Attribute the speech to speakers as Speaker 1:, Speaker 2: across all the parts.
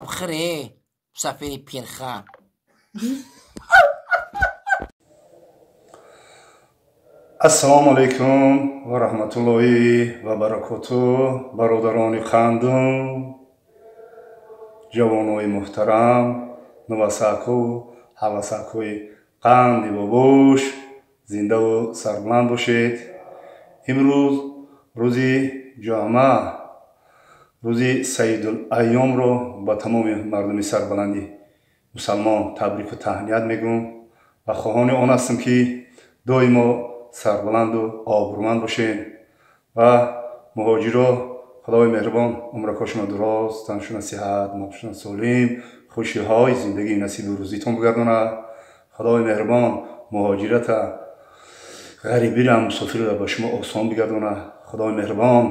Speaker 1: Хре, мусофири пирхар.
Speaker 2: Ассалому алайкум ва раҳматуллоҳи ва баракоту, бародарони қандум, ҷавонои муҳтарам, нувасаку ҳавасакҳои қанди бобош, зиндаву сарбаланд бошед. Имрӯз рӯзи ҷумъа, рӯзи Саидул-айёмро ба тамоми мардуми сарбаланди мусалмон табрику таҳният мегӯм ва хоҳони он ҳастам, ки доимо сарбаланду обрӯманд бошед ва муҳоҷиро Худои меҳрубон умракошона дуроз, таншона сиҳат, молшона солим, хушиҳои зиндагии насибу рӯзитон бигардонад. Худои меҳрубон муҳоҷирата, ғарибира, мусофирра ба шумо осон бигардонад. Худои меҳрубон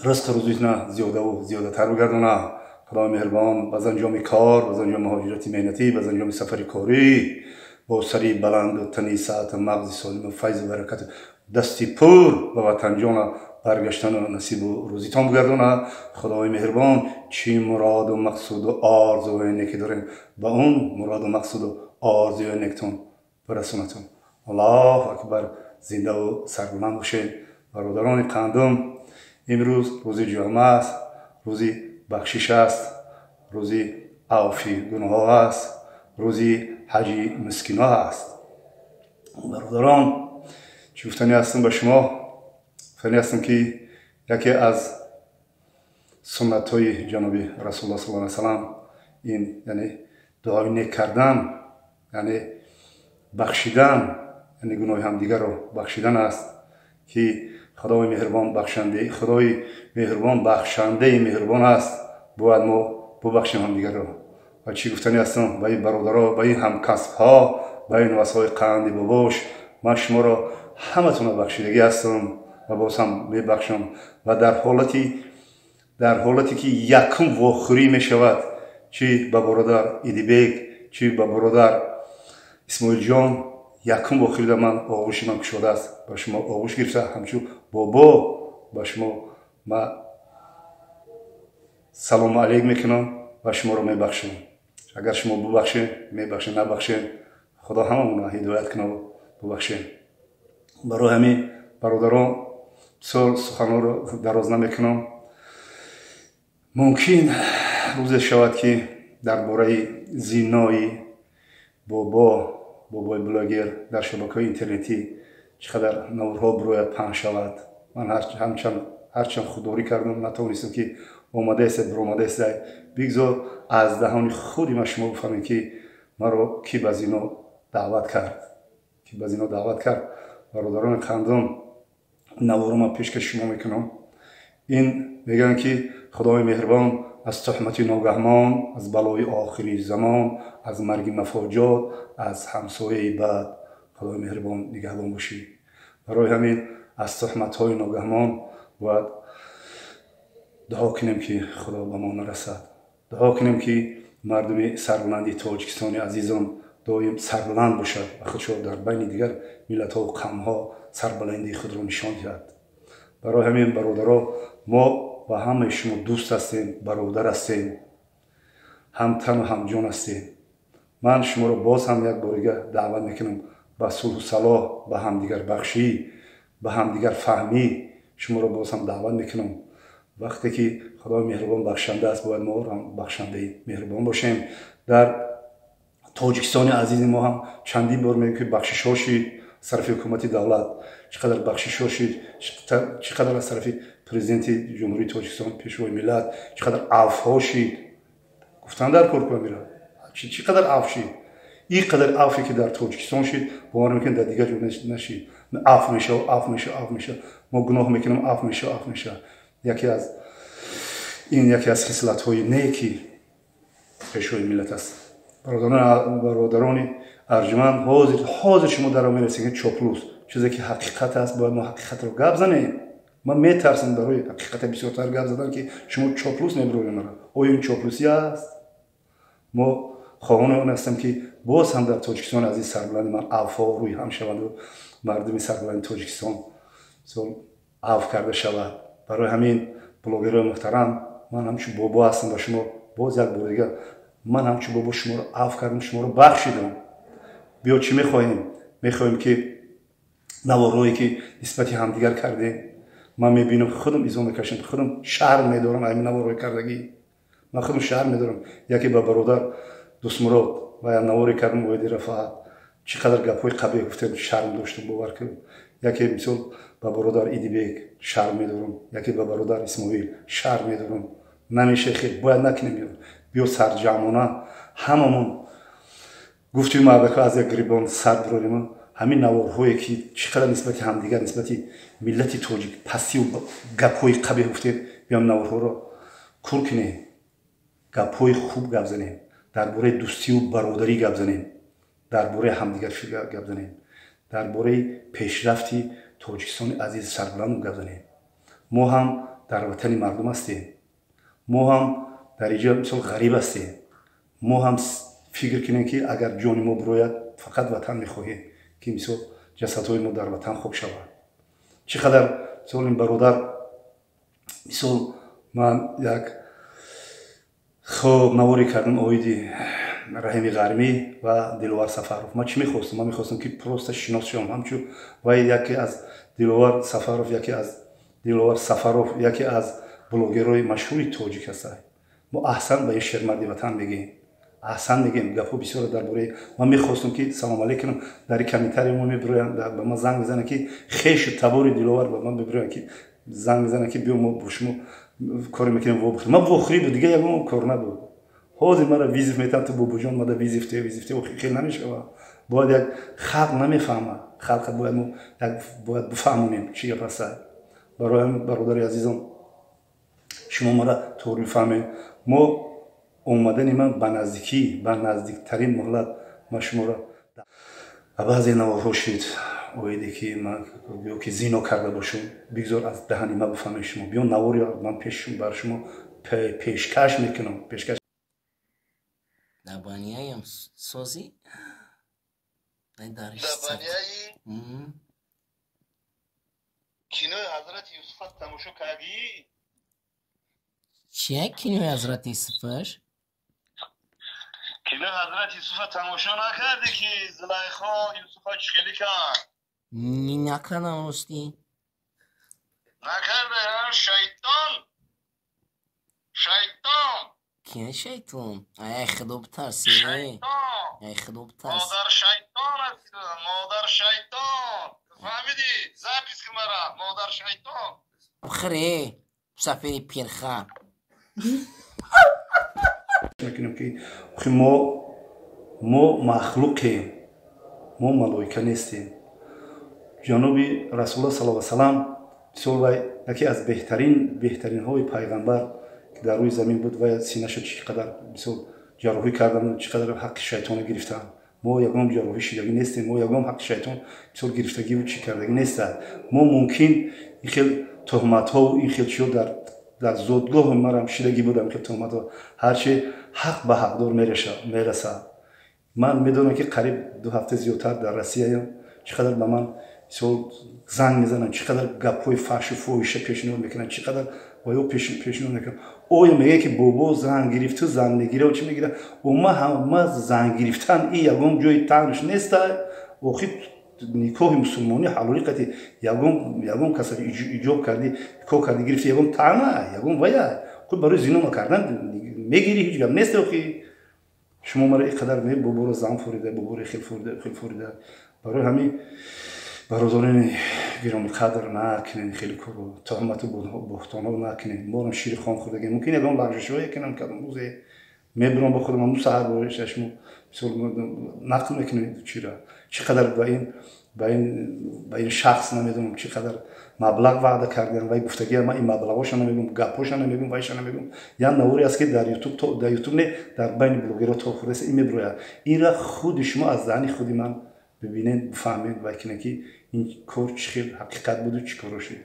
Speaker 2: ризқу рӯзитона зиёдаву зиёдатар бигардонад. Худои меҳрубон ба занҷоми кор, ба занҷоми муҳоҷирати меҳнатӣ, ба занҷоми сафари корӣ бо сари баланду тани саату мағзи солиму файзу баракату дасти пур ба ватанҷона баргаштану насибу рӯзитон бигардонад. Худои меҳрубон чӣ муроду мақсуду орзуҳои неке дорем, ба он муроду мақсуду орзуҳои нектон бирасонатон. Аллоҳу акбар. Зиндаву сарбаланд бошед, бародарони қандум. Имрӯз рӯзи ҷумъа аст, рӯзи бахшиш аст, рӯзи авфи гуноҳҳо аст, рӯзи ҳаҷи мискино аст. Бародарон, чӣ гуфтанӣ ҳастам ба шумо? Гуфтанӣ ҳастам, ки яке аз суннатҳои ҷаноби Расулуллоҳ саллаллоҳу алайҳи васаллам ин, яъне дуои нек кардан, яъне бахшидан, яъне гуноҳи ҳамдигарро бахшидан аст, ки Худои меҳрубон бахшандаи, Худои меҳрубон бахшандаи меҳрубон аст. Бояд мо бубахшем ҳамдигарро. Ва чӣ гуфтанӣ ҳастам ба ин бародаро, ба ин ҳамкасбҳо, ба ин васҳои қанди бобош? Ман шуморо ҳаматонро бахшидагӣ ҳастам ва боз ҳам мебахшам. Ва дар ҳолате ки якум вохӯрӣ мешавад, чӣ ба бародар Идибек, чӣ ба бародар Исмоилҷон, якум вохӯрида ман оғӯши ман кушодааст, ба шумо оғӯш гирифта, ҳамчун бобо ба шумо ма салому алейк мекунам ва шуморо мебахшам. Агар шумо бубахшем, мебахшем, набахшем, Худо ҳамамонро ҳидоят кунад, бубахшем. Барои ҳамин, бародарон, бисёр суханҳоро дароз намекунам. Мумкин рӯзе шавад, ки дар бораи зинои бобо, бобои блогер дар шабакаҳои интернетӣ чӣ қадар наворҳо бирояд, паҳн шавад. Ман ҳарчанд худдорӣ кардам, натавонистам, ки омадаеста, биромадаеста. Бигзор аз даҳони худи ман шумо бифаҳмед, ки маро кӣ ба зино даъват кард, кӣ ба зино даъват кард. Бародарони қандум, наворо ман пешкаши шумо мекунам. Ин мегӯянд, ки Худои меҳрубон аз туҳмати ногаҳмон, аз балои охири замон, аз марги мафоҷот, аз ҳамсояи бад Худои меҳрубон нигаҳбон бошӣ. Барои ҳамин аз туҳматҳои ногаҳмон бояд дуо кунем, ки Худо ба мо нарасад. Дуо кунем, ки мардуми сарбаланди Тоҷикистони азизон доим сарбаланд бошад ва худшо дар байни дигар миллатҳову қавмҳо сарбаландии худро нишон диҳад. Барои ҳамин, бародаро, мо ба ҳамаи шумо дӯст ҳастем, бародар ҳастем, ҳамтану ҳамҷон ҳастем. Ман шуморо боз ҳам як борига даъват мекунам ба сулҳу салоҳ, ба ҳамдигарбахшӣ, ба ҳамдигарфаҳмӣ. Шуморо боз ҳам даъват мекунам. Вақте ки Худои меҳрубон бахшанда аст, бояд мо ҳам бахшандаи меҳрубон бошем. Дар Тоҷикистони азизи мо ҳам чандин бор мегӯем, ки бахшишҳо шид аз тарафи ҳукумати давлат, чӣ қадар бахшишҳо шид, чӣ қадар аз тарафи президенти Ҷумҳурии Тоҷикистон, пешвои миллат, чӣ қадар авфҳо шид. Гуфтан дар кор кунам, чӣ қадар авф шид. Ин қадар авфе ки дар Тоҷикистон шид, бовар мекунед, дар дигар ҷо нашид. Аф мешава, аф мешава, аф мешава. Мо гуноҳ мекунем, аф мешава, аф мешава. Яке аз ин яке аз хислатҳои неки пешвои миллат аст. Бародарони арҷуманд, ҳозир шумо дар мерасед, ки чоплус. Чизе ки ҳақиқат аст, бояд мо ҳақиқатро гап занем. Ман метарсам барои ҳақиқата бисёртар гап задан, ки шумо чоплус мебироед маро. Оё ин чоплусӣ аст? Мо хоҳони он ҳастем, ки боз ҳам дар Тоҷикистони азиз сарбаланди ман авфҳо рӯи ҳам шаванду мардуми сарбаланди Тоҷикистон авф карда шавад. Барои ҳамин, блогерҳои муҳтарам, ман ҳамчун бобо ҳастам, ба шумо Боз як бор дигар ман ҳамчун бобо шуморо афв кардам, шуморо бахшидам. Биё, чӣ мехоҳем? Мехоҳем, ки наворҳое, ки нисбати ҳамдигар кардем, ман мебинам, худам изо мекашам, худам шарм медорам. Ҳамин наворҳои кардагӣ ман худам шарм медорам. Яке ба бародар Дӯстмурод ва як наворе кардам оиди Рафаат, чӣ қадар гапҳои қабеҳ гуфтем, шарм доштам, бовар кун. Яке, мисол, ба бародар Идибек шарм медорам, яке ба бародар Исмоил шарм медорам. Намеша, хел бояд накунем. Биё, сарҷамъона ҳамамон гуфтем, мардака аз як гирибон сар бирорем. Ҳамин наворҳое, ки чӣ қадар нисбати ҳамдигар, нисбати миллати тоҷик пастиву гапҳои қабеҳ гуфтем, биём, наворҳоро кур кунем, гапҳои хуб гап занем, дар бораи дӯстиву бародарӣ гап занем, дар бораи ҳамдигарфӣ гап занем, дар бораи пешрафти Тоҷикистони азизи сарбуланд гап занем. Мо ҳам дар ватани мардум ҳастем, мо ҳам дар иҷо, мисол, ғариб ҳастем. Мо ҳам фикр кунем, ки агар ҷони мо бирояд, фақат ватан мехоҳем, ки, мисол, ҷасадҳои мо дар ватан хок шавад. Чӣ қадар, мисол, ин бародар, мисол, ман як хоб наворе кардам оиди Раҳими Ғармӣ ва Диловар Сафаров. Ман чӣ мехостам? Ман мехостам, ки просто шинос шавам ҳамчун вай. Яке аз Диловар Сафаров, яке аз Диловар Сафаров яке аз блогерҳои машҳури тоҷик ҳастад. Мо аҳсан ба ин шермарди ватан мегӯем, аҳсан мегӯем. Гапҳо бисёре дар бораи ман. Мехостам, ки салом алейкум, дар комментарий мо мебироянд, ба ман занг мезананд, ки хешу табори Диловар ба ман мебироянд, ки занг мезананд, ки биё, мо бо шумо коре мекунем, вобихӯрем. Ман вохӯрӣ буд, дига ягон кор набуд. Ҳозир мара вызов метавам, ту, бобоҷон, мада вызов те, вызов те. Хел намешавад. Бояд як халқ намефаҳмад, халқа бояд мо як бояд бифаҳмонем, чӣ гап аста. Барои ҳамин, бародари азизон, шумо мара туғри бифаҳмед. Мо омадани ман ба наздикӣ, ба наздиктарин муҳлат ман шуморо ба баъзе наворҳо шид, оиде ки ман ё ки зино карда бошум, бигзор аз даҳани ман бифаҳмед шумо. Биё, навори ман пеш бар шумо пешкаш мекунам, пешкаш.
Speaker 1: Дабанияям созӣ?
Speaker 3: Дабанияи кинои Ҳазрати Юсуфа тамошо кардӣ?
Speaker 1: Чия кинои Ҳазрати Юсуфаш?
Speaker 3: Кинои Ҳазрати Юсуфа тамошо накардӣ, ки Зулайхо Юсуфа чӣ хеле кард?
Speaker 1: Накардам, ростӣ.
Speaker 3: Накарда? Шайтон, шайтон.
Speaker 1: Кия шайтон? Ай, худо битарси, ай, худо битарси.
Speaker 3: Модар шайтон аст, модар шайтон, фаҳмидӣ? Запись кун мара, модар шайтон.
Speaker 1: Хире, сафери пирхар.
Speaker 2: Мекунем, ки охи мо махлуқем, мо малоика нестем. Ҷаноби Расулулло сал салам, мисол, вай яке аз беҳтарин, беҳтаринҳои пайғамбар, ки дар рӯи замин буд, вай синаша чӣ қадар, мисол, ҷарроҳӣ карданд, чӣ қадар ҳаққи шайтонро гирифтанд. Мо ягон ҷарроҳӣ шидагӣ нестем, мо ягон ҳаққи шайтон, мисол, гирифтагиву чӣ кардагӣ нестад. Мо мумкин ин хел туҳматҳову ин хел чиҳо дар зодгоҳи марам шидагӣ будам, ин хел туҳматҳо. Ҳарчи ҳақ ба ҳақдор мерасад. Ман медонам, ки қариб 2 ҳафта зиёдтар дар Россияям, чӣ қадар ба ман, мисол, занг мезананд, чӣ қадар гапҳои фаҳшу фоҳиша пешниҳод мекунанд, чӣ қадар ва ё пешниҳод мекунанд. Оё мегӯяд, ки бобо зан гирифту зан мегира, чӣ мегира? Ма ҳама зан гирифтан и ягон ҷои танш неста. Охи никоҳи мусулмонӣ ҳалолӣ қати ягон каса иҷоб кардӣ, никоҳ кардӣ, гирифти, ягон тана, ягон вая худ барои зино накардан мегирӣ, ҳеҷ гап нест. Охи шумо мара ин қадар боборо зан фурида, боборо хел фурида, хел фурида. Барои ҳамин, бародарони гиромиқадр, накунед хеле корро, туҳмату буҳтонҳо накунед. Морам шири хом хӯрдагем, мумкин ягон лағжишҳое кунам, кадом рӯзе мебирам ба худам, ҳамун саҳар шашмо, мисол, нақл мекунем чира, чӣ қадар ба ин шахс, намедонам, чӣ қадар маблағ ваъда кардам. Вай гуфтагия, ман ин маблағҳоша намегӯм, гапҳоша намегӯм, вайша намегӯм. Як наворе аст, ки дар Ютуб, дар Ютуб не, дар байни блогерҳо то хӯрдаст, ин мебирояд. Инра худи шумо аз даҳани худи ман бибинед, бифаҳмед, вай кунед, ки ин кор чӣ хел ҳақиқат буду чӣ коро шуд.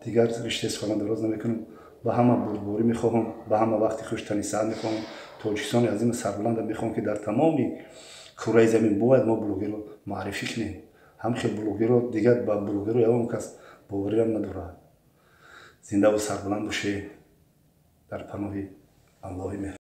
Speaker 2: Дигар риштаи сухан дароз намекунам. Ба ҳама бурдборӣ мехоҳам, ба ҳама вақти хуш, тани саҳат мехоҳам. Тоҷикистони азими сарбуланда мехоҳам, ки дар тамоми кураи замин бояд мо блогерро муаррифӣ кунем. Ҳам хел блогерро, дигар ба блогерро ягон кас бовариам надорад. Зиндаву сарбуланд бошед, дар паноҳи Аллоҳи меҳр.